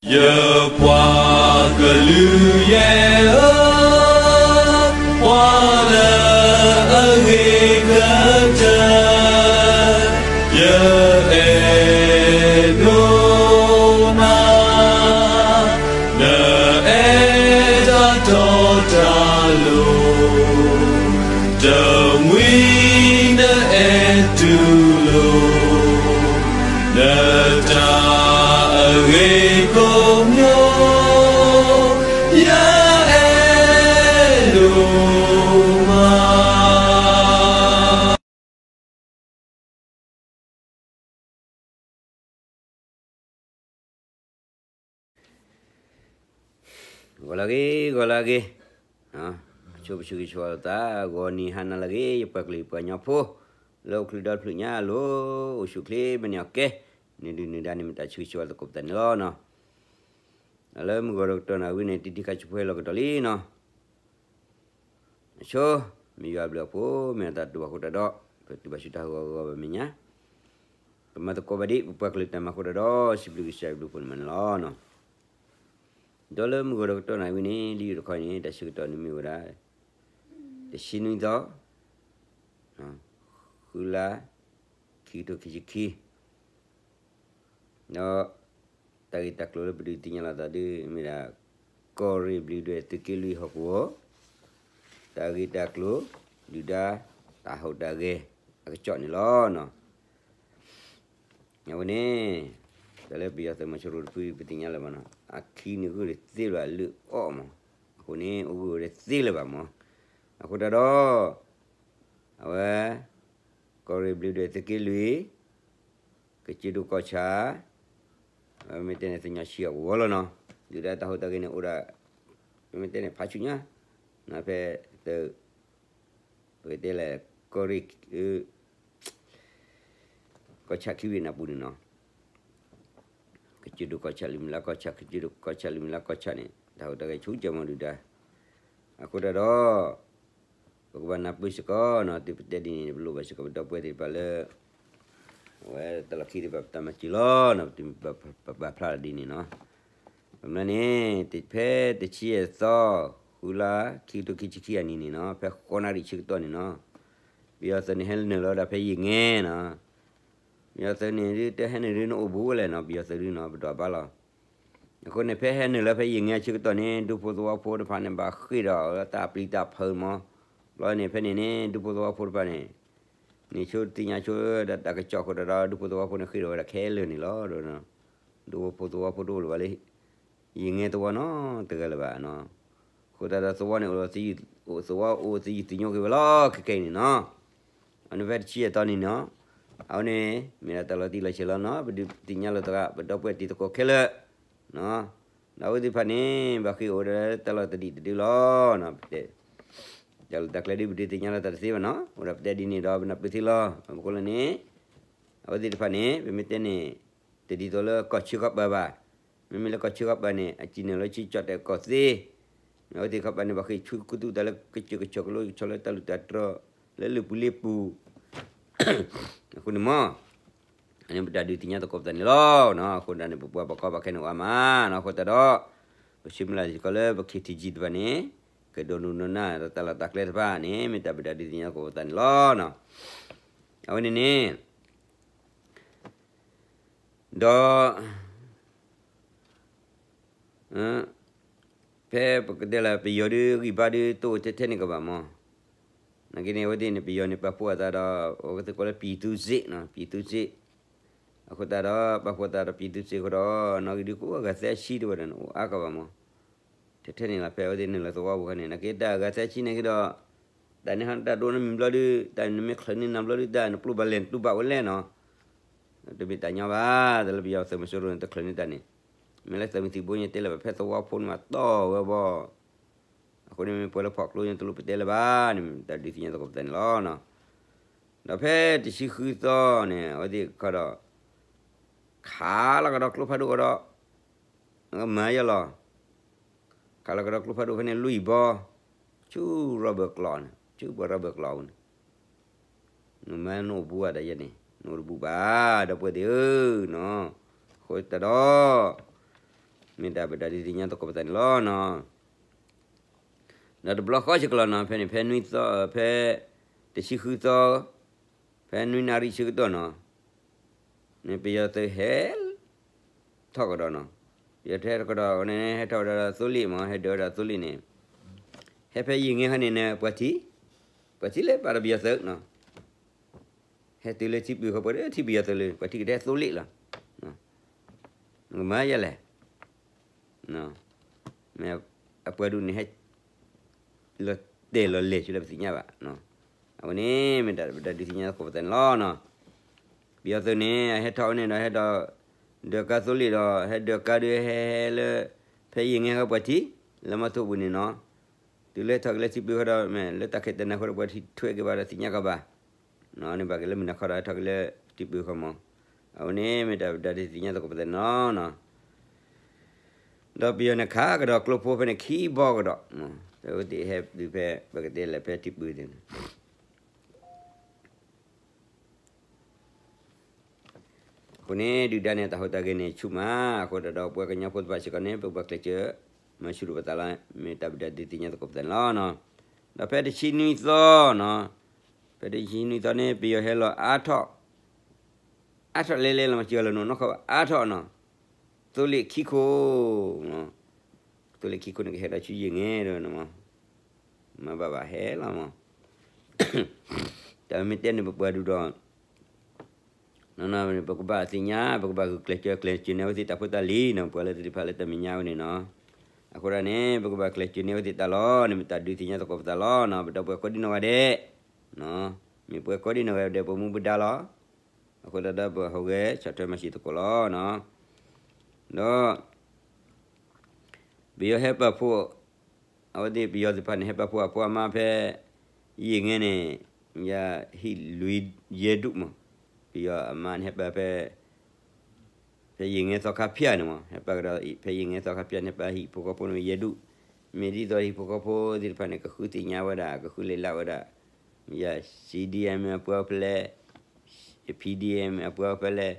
ယပှၤကလုာ်ယဲၢ်ဧၢ, ပှၤလၢအဂ့ၤကတၢၢ်, ယအဲၣ်ဒိးနၤ, နအဲၣ်တၢ်တီတၢ်လိၤ, တမှံၤနအဲၣ်တူၢ်လိာ် နတၢ်အဂ့ၤကိးမံၤ, ယအဲၣ်ဒိးမး. ဂီၤလၢအဂ့ၤ, ဂီၤလၢအဂ့ၤ, ဆိပဆူဂံၢ်ဆူသး ဂီၤနံၤဟါနၤလၢအဂ့ၤ ယပှၤကလုာ်ယပှၤကညီဖိ လၢအိၣ်ချ့ဒီဖျၢၣ်ညါအလိၤ အိၣ်ဆူၣ်အိၣ်ချ့ မ့ၢ်န့ၢ်အီၤကဲ, နဒုၣ်နဒါန့ၣ် မ့ၢ်တၢ်ဆူဂံၢ်ဆူသးသကိးပသးန့ၣ်လီၤနီၤ. လၢမုၢ်ဂီၤဒီးကတီၢ်နၣ်ဝံၤန့ၣ် တံၤတံၤခါဆူဖိဟဲလီၤကဒီးလံနီၤ. အဆိ, မ့ၢ်ယွၤအဘျုးအဖှိၣ် မ့ၢ်အတၢ်တူၢ်ဘၣ်ဃိတၢ်ဒီး ပတုၤဘၣ်ဆူတၢ်ဟးဂီၤဂီၤဘၣ်မဲာ်ညါ, ကမၤသကိးဘၣ်ဒံး ပပှၤကလုာ်တၢ်မၤဃိတၢ်ဒီး စံးဘျုးကစၢ်ယွၤအဘျုးအဖှိၣ်န့ၣ်မးန့ၣ်လီၤ. ဒီးလၢမုၢ်ဂီၤဒီးကတီၢ်နၣ်ဝံၤန့ၣ် လံာ်တခီန့ၣ် တၢ်ဆၢကတီၢ်န့ၣ်မ့ၢ်ဝဲဒၣ် တဆံနွံသီ ဃုလါ ခံကထိခံဆံခံ, ဒီး တၢ်ဂ့ၢ်တၢ်ကျိၤလၢပဒုးသ့ၣ်ညါလိာ်သးဒ်မ့ၢ်ဒၣ် ကီၢ်ရ့ၣ်ဘျံးဒွဲၣ်သုးက့လွံၢ်ဟီၣ်ကဝီၤ တၢ်ဂ့ၢ်တၢ်ကျိၤ ဒုၣ်ဒါတၢ်ဟူးတၢ်ဂဲၤအကစီၣ်န့ၣ်လီၤ. အဝဲန့ၣ် တၢ်လၢပယီၤသုးမီၤစိရိၤတဖု ပသ့ၣ်ညါလၢၤဘၣ်နီၤ အခံန့ၣ်ဂုာ်တသ့လၢၤဘၣ် လုၢ်အီၣ်မး, အဃိန့ၣ် အိၣ်ဂုာ်ဝဲတသ့လၢၤဘၣ်မး, အဃိတၢ်ဒီး အဝဲ ကီၢ်ရ့ၣ်ဘျံးဒွဲၣ်သုးက့လွံၢ် ကစၢၢ်ဒိၣ်ကီၢ်ဆၣ် မ့ၢ်တဲန့ၣ်သ့ၣ်ညါဆံးအကဝီၤလီၤနီၤ, ဒုၣ်ဒါတၢ်ဟူးတၢ်ဂဲၤန့ၣ်အိၣ်ဒၣ် မ့ၢ်တဲန့ၣ်ဖးဆူညါ ဖဲသုး ပကတဲလဲၣ် ကီၢ်ရ့ၣ် ကီၢ်ဆၣ်ခံဘ့ၣ်န့ၣ်အပူၤန့ၣ်နီၤ, ကစၢၢ်ဒိၣ်ကီၢ်ဆၣ်လၢမုၢ်လါကီၢ်ဆၣ် ကစၢၢ်ဒိၣ်ကီၢ်ဆၣ်လၢမုၢ်လါကီၢ်ဆၣ်န့ၣ် တၢ်ဟူးတၢ်ဂဲၤဆူကၠီမီၤဒုၣ်ဒါ, အဃိတၢ်ဒီး ပကဘၣ်နၢ်ပၢၢ်စ့ၢ်ကီးနီၤ တုၤပတဲဒ်န့ၣ် ပလိၣ်ဘၣ်စ့ၢ်ကီးပဒီပုၢ်ဝဲၢ်သ့ၣ်တဖၣ်လၢ အဝဲတၢ်လီၢ်ခံသ့ၣ်တဖၣ်ပတၢ်မၤစၢၤလီၤနီၤ, ပဘၣ်ဖျါလီၤဒ်န့ၣ်နီၤ, ပမ့ၢ်န့ၣ် ဖဲတဆံယဲၢ်သီ ဃုလါ ခံကထိခံဆံခံအနံၤန့ၣ်နီၤ ဖဲဃိးနၣ်ရံၣ်ဆၢကတီၢ်န့ၣ်နီၤ, ပယီၤသုးန့ၣ်ဟဲနုာ်လီၤဝဲဒၣ်ဖဲယံာ်ငဲနီၤ, ပယီၤသုးန့ၣ်ဒုးတဟဲနုာ်ဒုးနအိၣ်ဘူးဝဲလဲၣ်နီၤ ပယီၤသုးဒုးနီၤ ပဒွးဘၣ်လီၤ. အဃိန့ၣ် ဖဲဟဲနုာ်လီၤဖဲယံာ်ငဲဆၢကတီၢ်န့ၣ် ဒူဖိသဝီဖိတဖၣ်န့ၣ် ဘၣ်ဃ့ၢ်ဒီးတၢ်ပျံၤတၢ်ဖုးမး, ဘျီန့ၣ်ဖဲန့ၣ်န့ၣ် ဒူဖိသဝီဖိတဖၣ်န့ၣ် န့ၣ်ဆိသ့ၣ်ညါဆိဒီးတၢ်ကစီၣ်အဃိတၢ်ဒီး ဒူဖိသဝီဖိန့ၣ်ဃ့ၢ်ဒီးဝဲဒၣ်ခဲလၢာ်န့ၣ်လီၤ. ဒူဖိသဝီဖိတအိၣ်လၢၤဘၣ်လၢ ယံာ်ငဲသဝီနီတဂၤလၢၤဘၣ်နီၤ, အဃိသတးဒီးသဝီန့ၣ်အိၣ်သဝီအိၣ်သယုၢ်သညိက့ၤဝဲလီၤ ခဲကနံၣ်အံၤန့ၣ်နီၤ, အန့ၣ်ဖဲတဆံယဲၢ်သီန့ၣ်နီၤ, အဝဲန့ၣ် မ့ၢ်ဒၣ်တၢ်လီၤတံၢ်လီၤဆဲးလီၤနီၤ ပဒုးသ့ၣ်ညါလိာ်သး ပဒီပုၢ်ဝဲၢ်တံၤသကိးခဲလၢာ် ဒီးအဝဲသ့ၣ်တဖၣ်န့ၣ် ဘၣ်ဃ့ၢ်အိၣ်ဝဲဒၣ်လၢတၢ်လီၢ်တဒံၣ်တဒုလီၤ. တၢ်လီၢ်တၢ်ကျဲဒ်ပဒုးသ့ၣ်ညါလိာ်သးတသ့ဘၣ်နီၤ အိၣ်ဒီးပတဲဒ်န့ၣ်ဒီးပနၢ်ပၢၢ်သ့လီၤ. အဃိလၢန့ၣ် အဝဲသ့ၣ်တဖၣ်န့ၣ် ပမ့ၢ်တဲန့ၣ် တဒ်သိးလၢကီၢ်ဆၢကီၢ်ပၤဘၣ်. မ့မ့ၢ်လၢကီၢ်ဆၢကီၢ်ပၤန့ၣ် အစံၣ်နုာ်လီၤဆံကၠီၣ်တဲာ်ကီၢ်သ့, အဝဲသ့ၣ်တဖၣ်န့ၣ် ဘၣ်ဃ့ၢ်ဆူကသူၣ်တၢ်လၢကစၢၢ်ကစီၣ်ကလိကဆီလၢတၢ်လုၢ်တၢ်တြီၤ လၢလၢၢ်ပူၤလ့ပူၤ အဃိန့ၣ်မ့ၢ် အန့ၣ်ပတၢ်ဒုးသ့ၣ်ညါသကိးပသးန့ၣ်လီၤ. အဃိဒၣ်န့ၣ် ပပှၤဘၣ်ကီဘၣ်ခဲန့ၣ်အိၣ်အါမး, အဃိသတးဒီး ပဆၢမုၢ်လၢ်စ့ၢ်ကီးလၢပ ခ့ထံကံ တဖၣ်န့ၣ် ကဒိးနုာ်ဒိးနၢ်ဒီးတၢ်လီၢ်တၢ်ကျဲတဖၣ်န့ၣ် မ့ၢ်တၢ်ပတၢ်ဒုးသ့ၣ်ညါသကိးပသးန့ၣ်လီၤ. အဝဲန့ၣ်န့ၣ် ဒီး ဖဲပကတဲလၢပယီၤဒုးဂံၢ်ဘါဒုးတအိၣ်ထဲထဲန့ၣ်ကဘၣ်မး, နာ်က့န့ၣ် အဝဲသ့ၣ်န့ၣ် ပယီၤန့ၣ် ပာ်ဖှိၣ်အသးဒီး အဝဲသ့ၣ်ကိးလၢ ပြည်သူ့စစ်နီၤ ပြည်သူ့စစ်, အဃိသတးဒီး ပာ်ဖှိၣ်သးဒီး ပြည်သူ့စစ် အဃိဒီး နီၣ်ဂံၢ်ဒုးကိးအဂၤသၢဆံတဝဲဒၣ်န့ၣ် အိၣ်အါကဘၣ်မး, ထဲထဲန့ၣ်လီၤ ဖဲအဝဲသ့ၣ်နုာ်လီၤသဝီပူၤခါန့ၣ် နာ်က့တၢ်အဂၤသၢဆံန့ၣ်က့ဒီး တၢ်န့ၣ်ဟီတၢ်ဒိၣ်န့ၣ်မ့ၢ်ဘျီဒုး တၢ်နမ့ၢ်ချုးန့ၢ်နၤဘျီဒုး တၢ်နပျိၢ်ဘၣ်လဲၣ်နတူၢ်ဘၣ်ဝဲလဲၣ်နီၤ, တမ့ၢ်တၢ်ညီဘၣ် တၢ်လၢပယီၤသုးမီၤစိရိၤန့ၣ် တချုးန့ၢ်တၢ်န့ၣ်, မ့ၢ်လၢသုးမုၢ်သံၣ်ဘိညါတဲလၢၤဘၣ် ဖဲသဝီဖိန့ၣ်မးတီၢ်ဝဲဘၣ်, အဃိန့ၣ်မ့ၢ်ပှၤလၢဖီၣ်ကျိညါတလိၣ်ပတဲလၢၤဘၣ်န့ၣ် တၢ်ဒုးသ့ၣ်ညါသကိးပသးန့ၣ်လီၤ. ဒီးဖဲတဆံဃုသီန့ၣ် အဝဲသ့ၣ်ခီဒီး ခးလီၤကဒီးကျိဖးဒိၣ်ကဒီး မၤယီၤလီၤ ခးလီၤကဒီးကျိဖးဒိၣ်ဖဲန့ၣ်လွံၢ်ဘီ, ဆူ rubber ကျီန့ၣ် ဆူပှၤ rubber ကျီအပူၤန့ၣ်, နမၤနအိၣ်ဘူးဘၣ်တၢ်ယဲန့ၣ် နအိၣ်တဘူးဘၣ် ဒီပုၢ်ဝဲၢ်သ့ၣ်ဧၢနီၤ, အဃိသတးဒီး မ့ၢ်တၢ်ပဒၣ်ဒုးသ့ၣ်ညါသကိးပသးန့ၣ်လီၤနီၤ. ဒီးတဘျီဃီစ့ၢ်ကီးလီၤနီၤ, ဖဲန့ၣ် ဖဲနွံသီ, ဖဲတဆံဃုသီ, ဖဲနွံနၣ်ရံၣ်ဆၢကတီၢ်နီၤ, န့ၣ်ပယီၤသုးဟဲထီၣ်ကဒီးနီၤ, ပယီၤသုးဟဲထီၣ်ကဒီးန့ၣ် ဟဲထီၣ်ဝဲဒၣ်သိလ့ၣ်မး, ဟဲဒၢးဝဲဒၣ်သိလ့ၣ်န့ၣ်, ဟဲဖဲယံာ်ငဲဟီန့ၣ်န့ၣ် ပှၤထံ, ပှၤထံလၢပာ်ဒီးပယီၤသုးနီၤ, ဟဲတုၤလၢထံပုၢ်ဃီပှၤဒီးထံပယီၤသုးလၢ ပှၤထံကတဲသိလ့ၣ်လီၤ, နကမၤယဲလဲၣ် မ့ၢ်အပှၤဒူၣ်န့ၣ်ဟဲ လီၤတဲာ်လီၤလဲၤဆူလၢပသ့ၣ်ညါဘၣ်, အဝဲန့ၣ်မ့ၢ်တၢ်ပဒၣ်ဒုးသ့ၣ်ညါသကိးပသးန့ၣ်လီၤနီၤ. ပယီၤသုးန့ၣ် အဟဲထီၣ်ဝဲန့ၣ်ဒီး ဟဲဒီး ဒၢးကါသိလ့ၣ်ဒီး ဟဲဒၢးကါဒုးဟဲဟဲလၢ ဖဲယံာ်ငဲဟီပှၤထံ လၢမီထိၣ်ပူၤန့ၣ်နီၤ, တုၤလၢထီၣ်က့ၤလၢထံပုၢ်ဃီဒီး မ့ၢ်လၢတၢ်ခဲတနၢ်ဃီဒီး ပှၤထံထွဲက့ၤဘၣ်ဒီးသ့ၣ်ညါကဘၣ်, န့ၣ်ဘၣ်က့ၤလၢမုၢ်နၤခီဒီး ဟဲထီၣ်က့ၤလၢထံပုၢ်ဃီမး, အဝဲန့ၣ်မ့ၢ်တၢ်ပဒၣ်ဒုးသ့ၣ်ညါသကိးပသးန့ၣ်လီၤနီၤ. ဒီးပယီၤန့ၣ်ခးကဒီးကျိဖိဖဲန့ၣ်ခံဘီကဒီး, အဝဲသ့ၣ်ဟဲဒုးဖဲ ပကတဲလဲၣ်ဖဲထံပုၢ်န့ၣ် အဃိန့ၣ် ဒုၣ်ဒါန့ၣ် တၢ်ဟူးတၢ်ဂဲၤန့ၣ်ဆူၣ်မး, အဃိသတးဒီးပှၤကညီဖိသ့ၣ်တဖၣ်စ့ၢ်ကီးန့ၣ် ပကဘၣ်ကျဲးစၢး မၤဆူၣ်ထီၣ်ပသးလီၤ, မ့ၢ်တၢ်ပဒၣ်ဒုးသ့ၣ်ညါသကိးပသးန့ၣ်လီၤ. ဒီးဖဲတဆံနွံသီနီၤ, ဖဲတဆံနွံသီန့ၣ် ပယီၤဟဲလီၤအါထီၣ် အါထီၣ်လဲၤလဲၤလီၤမး စှၤလီၤနီၢ်နီၢ်ခီဘၣ် အါထီၣ်နီၤ, သိလ့ၣ်ခံခိၣ်, သိလ့ၣ်ခံခိၣ်န့ၣ် ကဟဲဒီးဆူယံာ်ငဲဒီး မၤဘၣ်ဘၣ်ဟဲလီၤမး, တၢ်မ့ၢ်တဲန့ၣ် ပပှၤဒူၣ်ဒီး ပကဘၣ်သ့ၣ်ညါ ပကဘၣ်ဂုာ်ကျဲးစၢး ကျဲးစၢးန့ၢ်အဝဲသ့ၣ်တၢ်ဖိတၢ်လံၤနီၤ, ပှၤလၢသ့ၣ်တဖၣ်လၢတၢ်မဲာ်ညါဝဲန့ၣ်နီၤ, အဃိဒၣ်န့ၣ် ပကဘၣ်ကျဲးစၢးန့ၢ်အဝဲသ့ၣ်တၢ်လီၤ, န့ၣ်မ့ၢ်တၢ်ဒုးသ့ၣ်ညါသကိးပသးလီၤနီၤ, ပဒီပုၢ်ဝဲၢ်ကိးဒံနီၢ်ဂၤဒဲး, မ့ၢ်ပဝဲကိးဒံနီၢ်ဂၤဒဲး ပမူပဒါလီၤ, အဃိသတးဒီးပဟူးဂဲၤဆီၣ်ထွဲမၤစၢၤသကိးလီၤနီၤ, ဒီး ပယီၤဟဲပာ်ဖှိၣ် အဝဲသ့ၣ်ပယီၤသ့ၣ်တဖၣ်န့ၣ် ဟဲပာ်ဖှိၣ်အဖိအမါဖဲ ယံာ်ငဲန့ၣ် ယဟံၣ်လွံၢ်ယဲၢ်ဒူၣ်မး, ပယီၤအမါန့ၣ်ဟဲပာ်ဖဲ ဖဲယံာ်ငဲသီခါဖၠၣ်န့ၣ်မး, ဟဲပာ်ကဒီး ဖဲယံာ်ငဲသီခါဖၠၣ်န့ၣ် ဟဲပာ်ဟံၣ်ဖိဃီဖိန့ၣ်ယဲၢ်ဒူၣ်, မ့ၢ်ဒ်သိးဟံၣ်ဖိဃီဖိသ့ၣ်တဖၣ်န့ၣ် ကဃုသ့ၣ်ညါဝဲဒၣ် ကဃုလဲၤလၢ်ဝဲဒၣ်, ယ C D M အပှၤဖဲလဲၣ်, P D M အပှၤဖဲလဲၣ်,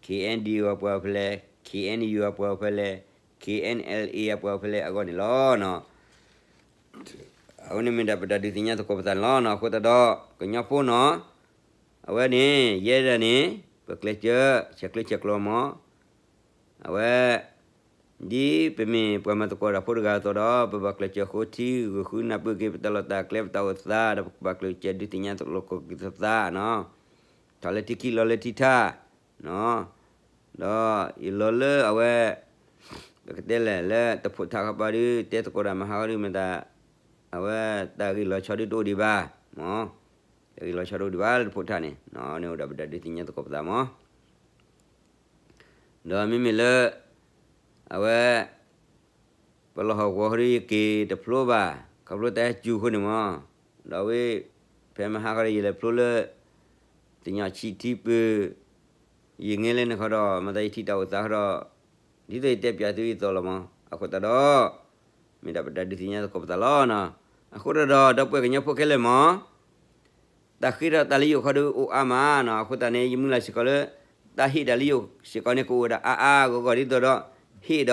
K N D O အပှၤဖဲလဲၣ်, K N U အပှၤဖဲလဲၣ်, K N L A အပှၤဖဲလဲၣ်အဂီၢ်န့ၣ်လီၤနီၤ. အဝဲန့ၣ်မ့ၢ်ဒၣ်ပတၢ်ဒုးသ့ၣ်ညါသကိးပသးန့ၣ်လီၤနီၤ. အဃိသတးဒီး ကညီဖိနီၤ, အဝဲန့ၣ် ယဲဒၣ်န့ၣ် ပကျဲးစၢး ဆဲးကျၢဆဲးကျိးမး, အဝဲ ဒ်ပမ့ၢ်ပှၤမၤသကိးတၢ်ဖိတဂၤအသိးဒီး ပဘၣ်ကျဲးစၢးဃိထံ ဂုာ်ဃုနၢ်ပၢၢ်က့ၤပတၢ်လီၢ်တၢ်ကျဲ ပတၢ်အိၣ်သး ဒီးပကဘၣ်ကျဲးစၢးဒုးသ့ၣ်ညါသကိးက့ၤသးနီၤ, ထီၣ်လၢထံခံလီၤလၢထံထၣ်နီၤ, ဒီးယလီၤလၢအဝဲ ပကတဲလဲၣ်လၢတဖိးထးခီပၤဒုး တဲသကိးတၢ်မဟါခီဒုးမတၤ အဝဲတၢ်ဂ့ၢ်လီၤဆီဒုးတအိၣ်ဒံးဘၣ်မး, တၢ်ဂ့ၢ်လီၤဆီတအိၣ်ဒံးဘၣ်လၢတဖိးထးန့ၣ်, န့ၣ်အိၣ်ဒီးပတၢ်ဒုးသ့ၣ်ညါသကိးပသးမး ဒီးမ့မ့ၢ်လၢ အဝဲ ပလီၢ်ဟီၣ်ကဝီၤဃီဒုးယက့ၤတဖျိဘၣ်, ခီဖျိတၢ်ဟဲစူၤဃိန့ၣ်မး, ဒီးဝဲ ဖဲမဟါဃီဒီးယလဲၤဖျိလၢ တညီဆံးထံပၢၢ် ယံာ်ငဲလၢန့ၣ်ဃီဒီး မၤသးယထံၣ်တၢ်အိၣ်သးဃီဒီး ဒ်သိးယတဲပၠးသုအသိးလီၤမး, အဃိသတးဒီး မ့ၢ်ဒၣ်ပတၢ်ဒုးသ့ၣ်ညါသကိးပသးလီၤနီၤ. အဃိသတးဒီး ဒီပုၢ်ဝဲၢ်ကညီဖိခဲလၢာ်မး တၢ်ဃ့ထီၣ်တၢ်လၢယိာ်ဃီဒုးအိၣ်အါမးနီၤ, အဃိသတးန့ၣ် ယမုၢ်လၢ်စ့ၢ်ကီးလၢ တၢ်ဟ့ၣ်တၢ်လၢယိာ်စ့ၢ်ကီးန့ၣ် ကအိၣ်ဝဲဒၣ်အါအါဂီၢ်ဂီၢ်ဒ်သိးဒီး ဟ့ၣ်ဒီး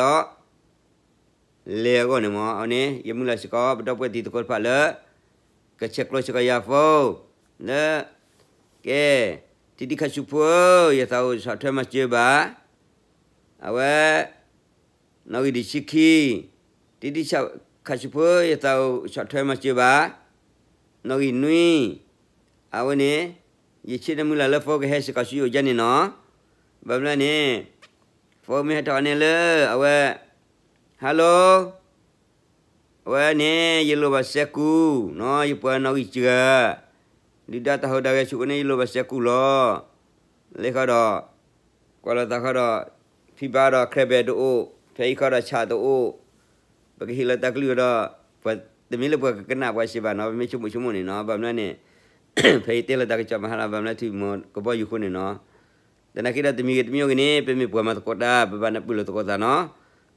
လဲၤအဂီၢ်န့ၣ်မး, အဝဲန့ၣ် ယမုၢ်လၢ်စ့ၢ်ကီး ပဒီပုၢ်ဝဲၢ်တံၤသကိးတဖၣ်လၢ ကဆဲးကျိးစ့ၢ်ကီးယၤဖိ လၢ ကဲ တံတံခါဆူဖိဧၢ, ယသးအိၣ်ဆီၣ်ထွဲမၤစၢၤဘၣ် အဝဲ နီၣ်ဂံၢ်တဆံခံ, တံတံခါဆူဖိ ယသးအိၣ်ဆီၣ်ထွဲမၤစၢၤဘၣ် နီၣ်ဂံၢ်နွံ, အဝဲန့ၣ် ယဆၢမုၢ်လၢ်လၢ phone ကဟဲစ့ၢ်ကီးဆူယအိၣ်ကန့ၣ်နီၤ, ဘၣ်မနုၤန့ၣ် phone မ့ၢ်ဟဲထီၣ်န့ၣ်လၢ အဝဲ hello အဝဲန့ၣ် ယလိၣ်ဘၣ်စဲးကူၣ်နီၤ, ယပှၤနီၣ်ဂံၢ်စှၤ, ဒုၣ်ဒါတၢ်ဟူးတၢ်ဂဲၤဆူၣ်အဃိန့ၣ် ယလိၣ်ဘၣ်စဲးကူၣ်လီၤ. လၢဃီဒီး ကွၢ်လိာ်သးဃီဒီး ဖံဘါဒီး ခဲဘဲးတအိၣ်, ဖဲအံၤဃီဒီးဆၣ်တအိၣ်, ပကဟ့ၣ်လီၤတၢ်ကလုၢ်ဒီး ပှၤတမ့ၢ်လၢပှၤကကနၣ်ပှၤစံးဘၣ်နီၤ, ပမ့ၢ်ဆိကမိၣ်ဆိကမိၣ်န့ၣ်နီၤ, ဘၣ်မနုၤန့ၣ် ဖဲယတဲလီၤတၢ်ကစီၣ်မဟါလီၤ, ဘၣ်မနုၤထံမီၤကဘီယူၤအဃိန့ၣ်နီၤ, သနာ်က့ဒီးတမံၤဂ့ၤတမံၤဂ့ၤန့ၣ် ပမ့ၢ်ပှၤမၤသကိးတၢ် ပဘၣ်နၢ်ပၢၢ်လိာ်သကိးသးနီၤ,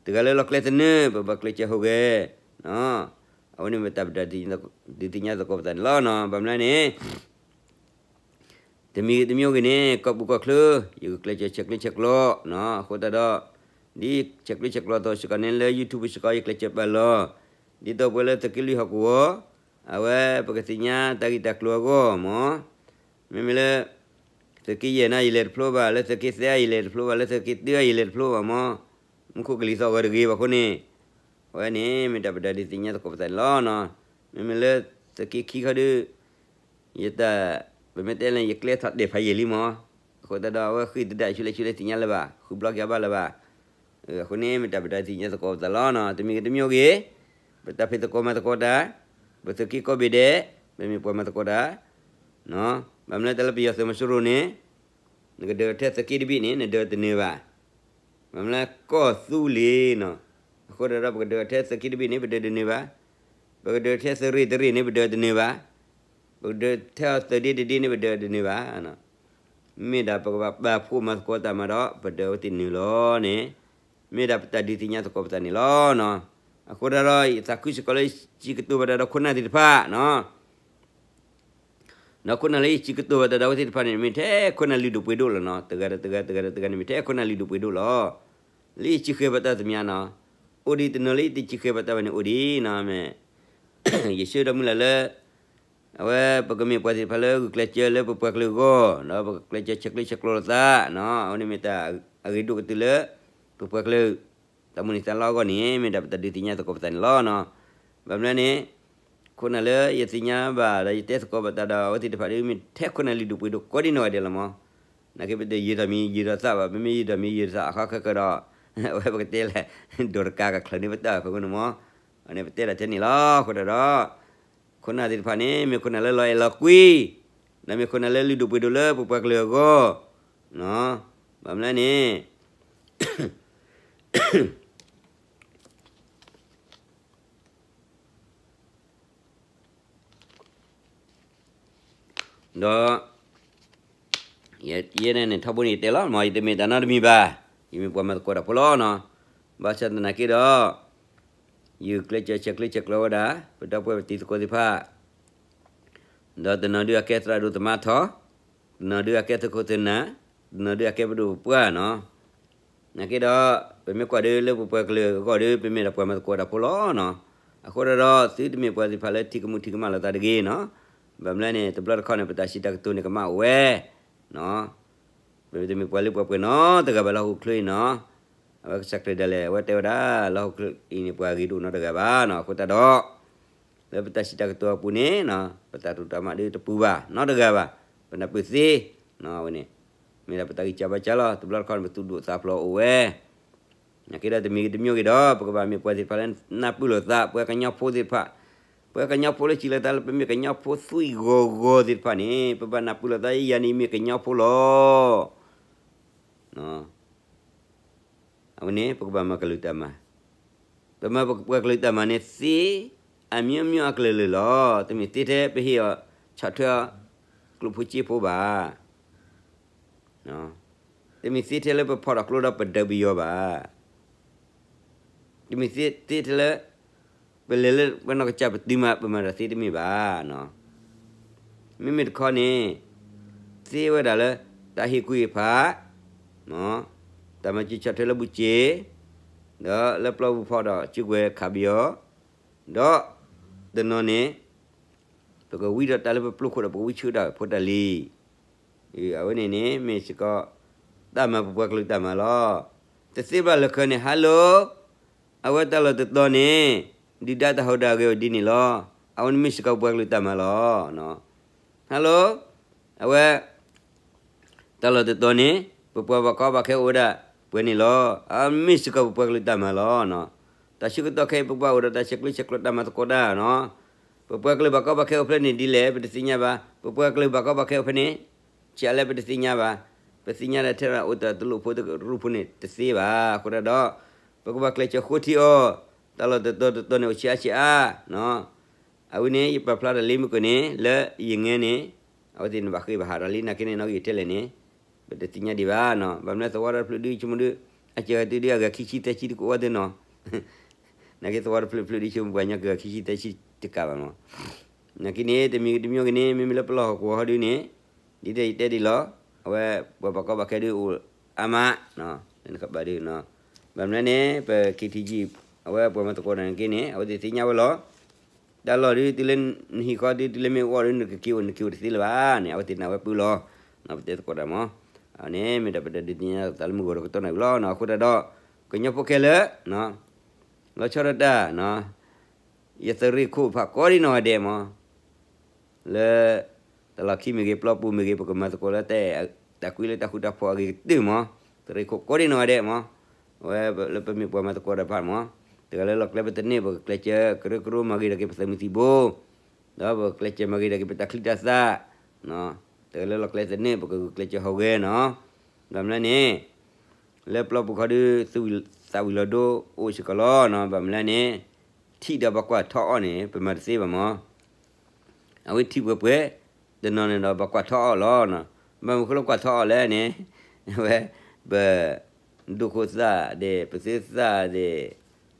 တဂၤလၢလီၢ်ကျဲသနၢၣ် ပဘၣ်ကျဲးစၢးဟူးဂဲၤ, အဝဲန့ၣ်မ့ၢ်တၢ်ပတၢ်ဒုးသ့ၣ်ညါသကိးပသးန့ၣ်လီၤနီၤ, ဘၣ်မနုၤန့ၣ် တမံၤဂ့ၤတမံၤဂ့ၤန့ၣ် ကီၢ်ပူၤကီၢ်ချၢ ယကကျဲးစၢးဆဲးကျၢဆဲးကျိးနီၤ, အဃိသတးဒီး ဒ်ဆဲးကျၢဆဲးကျိးသီးစ့ၢ်ကီးန့ၣ် လၢ YouTube စ့ၢ်ကီး ယကျဲးစၢးပာ်လီၤ, ဒ်သိးပှၤလၢသုးက့လွံၢ်ဟီၣ်ကဝီၤ, အဝဲပကသ့ၣ်ညါတၢ်ဂ့ၢ်တၢ်ကျိၤအဂီၢ်မး, မ့မ့ၢ်လၢ သုးက့ယဲၢ်န့ၣ် ယလဲၤတဖျိဘၣ်, လၢသုးက့သၢအံၤ ယလဲၤတဖျိဘၣ်, လၢသုးက့တၢအံၤ ယလဲၤတဖျိဘၣ်မး, မူခိၣ်ကလံၤသီၣ်ဂီၤတဂ့ၤဘၣ်အဃိန့ၣ်, အဝဲန့ၣ် မ့ၢ်တၢ်ပတၢ်ဒုးသ့ၣ်ညါသကိးပသးန့ၣ်လီၤ. မ့မ့ၢ်လၢ သုးက့ခံခီဒုး ယတၢ် ပမ့ၢ်တဲလဲၣ် ယကျဲထီၣ်တဲာ်ဖးယံာ်လံမး, အဃိသတးဒီး အဝဲဃ့ၢ်တဒၣ်ဆူလဲဆူလဲသ့ၣ်ညါလၢၤဘၣ်, ဃုဘျီက့ၤအီၤဘၣ်လၢၤဘၣ်, အဃိန့ၣ် မ့ၢ်တၢ်ပတၢ်သ့ၣ်ညါသကိးပသးလီၤ. တမံၤဂ့ၤတမံၤဂ့ၤ, ပတၢ်ဖံးသကိးမၤသကိးတၢ်, ပသုးက့ကိးဘ့ၣ်ဒဲး, ပမ့ၢ်ပှၤမၤသကိးတၢ်, ဘၣ်မနုၤတၢ်လၢပယီၤသုးမီၤစိရိၤန့ၣ်, နကဒၢးထဲသုးက့တဘ့ၣ်န့ၣ် နဒၢးတနၢၤဘၣ်, ဘၣ်မနုၤကီၢ်သူလ့ၤနီၤ, အဃိသတးဒီး ပကဒၢးထဲသုးက့တဘ့ၣ်န့ၣ် ပဒၢးတနၢၤဘၣ်, ပကဒၢးထဲသုးရ့ၣ်တရ့ၣ်န့ၣ် ပဒၢးတနၢၤဘၣ်, ပကဒၢးထဲအီၤသုးဒ့တဒ့န့ၣ် ပဒၢးတနၢၤဘၣ်. မ့ၢ်ဒၣ်ပကဘၣ်ပာ်ဖှိၣ်မၤသကိးတၢ်မးဒီး ပဒၢးဝဲသ့ၣ်နုာ်လီၤန့ၣ်, မ့ၢ်ဒၣ်ပတၢ်ဒုးသ့ၣ်ညါသကိးပသးန့ၣ်လီၤ. အဃိသတးဒီး ယသးခုစ့ၢ်ကီးလၢယစံးကတိၤဘၣ်တၢ်ဒီးခိၣ်နၢ်သ့ၣ်တဖၣ်နီၤ, ဒီးခိၣ်နၢ်လၢယစံးကတိၤဘၣ်တၢ်ဒီးအဝဲသ့ၣ်တဖၣ်န့ၣ် မ့ၢ်ထဲခိၣ်နၢ်လုၢ်ဒိၣ်ပှ့ၤဒိၣ်လီၤနီၤ, တဂၤဒီးတဂၤ တဂၤဒီးတဂၤန့ၣ် မ့ၢ်ထဲခိၣ်နၢ်လုၢ်ဒိၣ်ပှ့ၤဒိၣ်လီၤ. လၢယစံးဃဲၤဘၣ်တၢ်တမံၤနီၤ, အိၣ်ဒံးတနီၤလၢယတစံးဃဲၤဘၣ်တၢ်ဘၣ်န့ၣ် အိၣ်ဒံးနီၤ, မ့ၢ် ယဆၢဒီးမုၢ်လၢ်လၢ အဝဲပကမ့ၢ်ပှၤသ့ၣ်တဖၣ်လၢဂုာ်ကျဲးစၢးလၢပပှၤကလုာ်အဂီၢ်, ဒီးပကကျဲးစၢးဆဲးကျၢဆဲးကျိးလိာ်သး, အဝဲန့ၣ်မ့ၢ်တၢ်အဂ့ၤဒိၣ်ကတၢၢ်လၢ ပပှၤကလုာ် တၢ်မုၢ်လၢ်သးလီအဂီၢ်န့ၣ် မ့ၢ်ဒၣ်ပတၢ်ဒုးသ့ၣ်ညါသကိးပသးန့ၣ်လီၤ. ဘၣ်မနုၤန့ၣ် ခိၣ်နၢ်လၢယသ့ၣ်ညါဘၣ်ဒီးယတဲသကိးဘၣ်တၢ်ဒီးအဝဲသ့ၣ်တဖၣ်ဒီး မ့ၢ်ထဲခိၣ်နၢ်လုၢ်ဒိၣ်ပှ့ၤဒိၣ်ကိးဒံနီၢ်ဂၤဒဲးလီၤမး, နာ်က့ပတယုၢ်ထီၣ်မံၤယုၢ်ထီၣ်သးဘၣ်, ပမ့ၢ်ယုၢ်ထီၣ်မံၤယုၢ်ထီၣ်သးအခီခဲကဒီး အဝဲပကတဲလဲၣ် ဒိးတကးကချုးန့ၢ်ပတၢ်ဖဲန့ၣ်မး, အန့ၣ်ပတဲဒၣ်ထဲန့ၣ်လီၤ. အဃိသတးဒီး ခိၣ်နၢ်သ့ၣ်တဖၣ်န့ၣ် မ့ၢ်ခိၣ်နၢ်လၢလီၤအဲၣ်လီၤကွံ, ဒီးမ့ၢ်ခိၣ်နၢ်လၢလုၢ်ဒိၣ်ပှ့ၤဒိၣ်လၢပပှၤကလုာ်အဂီၢ်, ဘၣ်မနုၤန့ၣ် ဒီး ယဲန့ၣ်န့ၣ် ထီဘိန့ၣ်ယတဲလီၤမး, ယတမ့ၢ်တၢ်နီတမံၤဘၣ်, ယမ့ၢ်ပှၤမၤသကိးတၢ်ဖိလီၤနီၤ. ဘၣ်ဆၣ်သနာ်က့ဒီး ယကျဲးစၢးဆဲးကျၢဆဲးကျိးဝဲဒၣ် ပဒီပုၢ်ဝဲၢ်ပတံၤသကိးသ့ၣ်တဖၣ်, ဒီးတနီၤဒုးအကဲသရၣ်ဒိၣ်သမါထီၣ်, တနီၤဒုးအကဲသုးခိၣ်သုးနၢ်, တနီၤဒုးအကဲပဒိၣ်ပပှၢ်နီၤ. နာ်က့ဒီး ပမ့ၢ်ကွၢ်ဒုးလၢပပှၤကလုာ်အဂီၢ်ဒီး ပမ့ၢ်ဒၣ်ပှၤမၤသကိးတၢ်ဖိလီၤနီၤ. အဃိဒီး သုတမ့ၢ်ပှၤသ့ၣ်တဖၣ်လၢထံကမူၣ်ထံကမၣ်လိာ်သးတဂ့ၤနီၤ. ဘၣ်မနုၤန့ၣ် တဘျီတခီၣ်န့ၣ် ပတၢ်စံးတၢ်ကတိၤန့ၣ်ကမၣ်အိၣ်ဝဲနီၤ. ပတမ့ၢ်ပှၤလၢပှဲၤပှဲၤနီတဂၤဘၣ်လၢဟီၣ်ခိၣ်ချၢအံၤနီၤ. အဝဲကစၢ်ခရံာ်ဒၣ်လဲာ် အဝဲတဲဝဲဒၣ် လၢဟီၣ်ခိၣ်ချၢအံၤန့ၣ် ပှၤဂ့ၤဒိၣ်နီတဂၤဘၣ်နီၤ. အဃိသတးဒီး လၢပတၢ်စံးတၢ်ကတိၤအပူၤန့ၣ် ပတၢ်တိာ်တၢ်မၤဒုးတပူၤဘၣ်နီတဂၤဘၣ်. ပနၢ်ပၢၢ်သ့ အဝဲန့ၣ် မ့ၢ်ဒၣ်ပတၢ်ဂံၢ်စၢ်ဘါစၢ်လီၤ. တဘျီတခီၣ်န့ၣ် ပသူၣ်ဒိၣ်သးဖျိးအိၣ်ဝဲ နာ်က့ဒီးတမံၤဂ့ၤတမံၤဂ့ၤဒီး ပကဘၣ်မ့ၢ်ပှၤသ့ၣ်တဖၣ်လၢနၢ်ပၢၢ်လိာ်သး ပှၤကညီဖိသ့ၣ်တဖၣ်, ပှၤကညီဖိလၢစံးလိာ်သးလၢပမ့ၢ်ကညီဖိသွံၣ်ဂီၤဂီၤသ့ၣ်တဖၣ်န့ၣ် ပဘၣ်နၢ်ပၢၢ်လိာ်သး ယၤန့ၣ်မ့ၢ်ကညီဖိလီၤ. အဝဲန့ၣ် ပကဘၣ်မၤကလုၢ်တၢ်မၤ, ပမၤပပှၤကလုာ်တၢ်မၤန့ၣ် သ့အမျိုးမျိုးအကလုာ်ကလုာ်လီၤ. တမ့ၢ်သ့ထဲပဟ့ၣ်အီၤဆီၣ်ထွဲအီၤ ကျိၣ်ဖိစ့ဖိဘၣ်. တမ့ၢ်သ့ထဲလၢပဖီၣ်ထီၣ်ကျိဒီးပဒုးပယီၤဘၣ်. တမ့ၢ်သ့ထဲလၢ ပလဲၤလၢပနီၢ်ကစၢ်ပတုၤမး ပမၤတၢ်သ့တမ့ၢ်ဘၣ်. မ့မ့ၢ်တခီန့ၣ် သ့ဝဲဒၣ်လၢ တၢ်ဟ့ၣ်ကူၣ်ဟ့ၣ်ဖး, တၢ်မၤစၢၤဆီၣ်ထွဲလၢဘူၣ်စ့, ဒီးလၢပျီပူၤဖီၣ်ဒီးစုကဝဲၤခးပယီၤ, ဒီးတနီၤန့ၣ် ပကဝံဒီးတၢ်လၢပပျိခိၣ်ဒီး ပကဝံဆှၢတၢ်ဖိတၢ်လံၤ. အဝဲန့ၣ်န့ၣ် မ့ၢ်စ့ၢ်ကီး တၢ်မၤပပှၤကလုာ်တၢ်မၤလီၤ. တသ့ဘၣ်လၢၤခၢန့ၣ် hello, အဝဲတၢ်လီၢ်တတီၤန့ၣ် ဒုၣ်ဒါတၢ်ဟူးတၢ်ဂဲၤအိၣ်ဒ်န့ၣ်လီၤ. အဝဲန့ၣ်မ့ၢ်စ့ၢ်ကီးပပှၤကလုာ်တၢ်မၤလီၤ. hello, အဝဲ တၢ်လီၢ်တတီၤန့ၣ် ပပှၤဘၣ်ကီဘၣ်ခဲအိၣ်ဝဲဒၣ်ပှဲၤန့ၣ်လီၤ. အမ့ၢ်စ့ၢ်ကီးပပှၤကလုာ်တၢ်မၤလီၤ. တၢ်ဆၢကတီၢ်ခဲအံၤ ပပှၤအိၣ်ဒီးတၢ်ဆဲးကျၢဆဲးကျိးတၢ်မၤသကိးတၢ်နီၤ. ပပှၤကလုာ်ဘၣ်ကီဘၣ်ခဲအိၣ်ဖဲလဲၣ်န့ၣ်ဒ်လဲၣ် ပတသ့ၣ်ညါဘၣ်. ပပှၤကလုာ်ဘၣ်ကီဘၣ်ခဲအိၣ်ဖဲန့ၣ် ဆံးအါလဲၣ်ပတသ့ၣ်ညါဘၣ်. ပသ့ၣ်ညါဒၣ်ထဲဒၣ်အိၣ်တၢ်တလိၣ်ဖိတရူၢ်ဖိန့ၣ်တသ့ဘၣ်. အဃိသတးဒီး ပကဘၣ်ကျဲးစၢးဃိထံအီၤ, တၢ်လီၢ်တတီၤတတီၤန့ၣ်အိၣ်ဆံးအါဆံးအါ အဝဲန့ၣ် ယပာ်ဖျါတၢ်လံမုၢ်ကန့ၣ် လၢယငဲန့ၣ် အဝဲသ့ၣ်န့ၣ်ဘၣ်ဃ့ဘၣ်ဟးဒီးလံ နာ်က့န့ၣ် နီၣ်ဂံၢ်ထဲလဲၣ်န့ၣ် ပတသ့ၣ်ညါဒံးဘၣ်နီၤ. ဘၣ်မနုၤသဝီတဖျၢၣ်ဒုးဆိကမိၣ်ဒုး အစှၤဂၤတုၤဒုးအဂၤခံဆံသၢဆံတကအိၣ်ဝဲသ့ၣ်နီၤ. နာ်က့သဝီတဖျၢၣ်ဖျၢၣ်ဒုးဆိကမိၣ်ပှၤကညီကဂၤခံဆံသၢဆံ တကးဘၣ်နီၤ. နာ်က့န့ၣ် တမံၤဂ့ၤတမံၤဂ့ၤန့ၣ် မ့မ့ၢ်လၢပလီၢ်ဟီၣ်ကဝီၤဟီဒုးန့ၣ် ဒ်တဲယတဲဒ်လီၤ. အဝဲပှၤဘၣ်ကီဘၣ်ခဲဒုးအိၣ်အါမး နကဘၣ်ဒုးနီၤ. ဘၣ်မနုၤန့ၣ် ပ KTG အဝဲပှၤမၤသကိးတၢ်န့ၣ်က့န့ၣ် အဝဲသ့ၣ်သ့ၣ်ညါဝဲလီၤ. တၢ်လီၢ်ဒုး တုၤလၢနဟံၣ်ဃီဒုး တုၤလၢမ့ၢ်အိၣ်ဒီး နကက့ၤအိၣ် နက့ၤအိၣ်တသ့လၢၤဘၣ်န့ၣ် အဝဲသ့ၣ်နာ်ဝဲပုၢ်လီၤ. ပတဲသကိးတၢ်မး, အန့ၣ်မ့ၢ်တၢ်ပတဒုးသ့ၣ်ညါသးလၢမုၢ်ဂီၤဒီးကတီၢ်နၢ်ဝံၤလီၤ. အဃိသတးဒီး ကညီဖိခဲလၢာ် လီၤဆီဒၣ်တၢ် ယသရ့ၣ်ခိၣ်တဖၣ်ကိးဒံနီၢ်ဂၤဒဲးမး လၢ တၢ်လီၢ်ခံမ့ၢ်ဂ့ၤ ပျီပူၤမ့ၢ်ဂ့ၤ ပကမၤသကိးလၢတၢ်အဲၣ်တၢ်ကွံလၢတၢ်ဃူတၢ်ဖိးအဂ့ၤကတၢၢ်မး, သရ့ၣ်ခိၣ်ကိးဒံနီၢ်ဂၤဒဲးမး, အဝဲလၢပမ့ၢ်ပှၤမၤသကိးတၢ်တဖၣ်မး, တဂၤလၢလီၢ်ကျဲပသန့ၢ် ပကကျဲးစၢးကရၢကရိမၤဂ့ၤဒၣ်က့ၤပသးမုၢ်သံၣ်ဘိ, ဒီးပကကျဲးစၢးမၤဂ့ၤဒၣ်က့ၤပတၢ်ချံတၢ်သၣ်, တဂၤလၢလီၢ်ကျဲသန့ၢ် ပကဂုာ်ကျဲးစၢးဟီၣ်ဂဲၤနီၤ, ဘၣ်မနုၤလဲၣ်န့ၣ် လၢပျီပူၤခီဒုး သးဝံၤလီၤဒိအိၣ်စ့ၢ်ကီးလီၤနီၤ, ဘၣ်မနုၤလဲၣ်န့ၣ် ထံၣ်ဒီးဘၣ်ကွၢ်ထီၣ်အီၣ်န့ၣ် ပမၤတသ့ဘၣ်မး, အဝဲထံၣ်ပှဲၤပှဲၤ တနီၤန့ၣ်ဒီးဘၣ်ကွၢ်ထီၣ်အီၣ်လီၤနီၤ, ဘၣ်မနုၤဃိလၢကွၢ်ထီၣ်အီၣ်လဲၣ်န့ၣ် အဝဲ ပ ဒိၣ်ခိၣ်သၣ်ဒဲး ပသ့သၣ်ဒဲး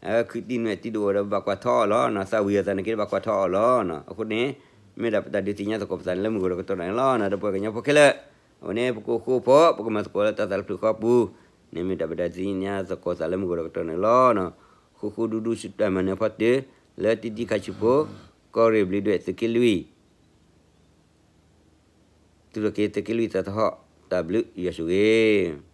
အဝဲခုးတံၢ်နွဲၣ်တံၢ်ဒိၣ်အိၣ်ဒီးဘၣ်ကွၢ်ထီၣ်အီၣ်လီၤနီၤ, သးဝံၤအသးန့ၣ်က့ဘၣ်ကွၢ်ထီၣ်အီၣ်လီၤနီၤ, အဃိန့ၣ် မ့ၢ်ဒၣ်ပတၢ်ဒုးသ့ၣ်ညါသကိးပသးန့ၣ်လၢမုၢ်ဂီၤဒီးကတီၢ်နၢ်လီၤနီၤ, ဒီးပှၤကညီဖိခဲလၢာ် အဝဲန့ၣ် ပကအိၣ်ဃိဖီ ပကမၤသကိးလၢတၢ်သးတဖျၢၣ်ဃီပူၤန့ၣ် မ့ၢ်ဒၣ်ပတၢ်ဒုးသ့ၣ်ညါသကိးသးလၢမုၢ်ဂီၤဒီးကတီၢ်နၢ်လီၤနီၤ, ဃူဃူဒူဒူဆူတၢ်မၤနၢၤဖီတၢၢ် လၢတံၤတံၤခါဆံးဖိ ကီၢ်ရ့ၣ်ဘျံးဒွဲၣ်သုးက့လွံၢ် သုးက့လွံၢ်သးသဟီၣ် တၢ်ဘျုးယွၤဆိၣ်ဂ့ၤ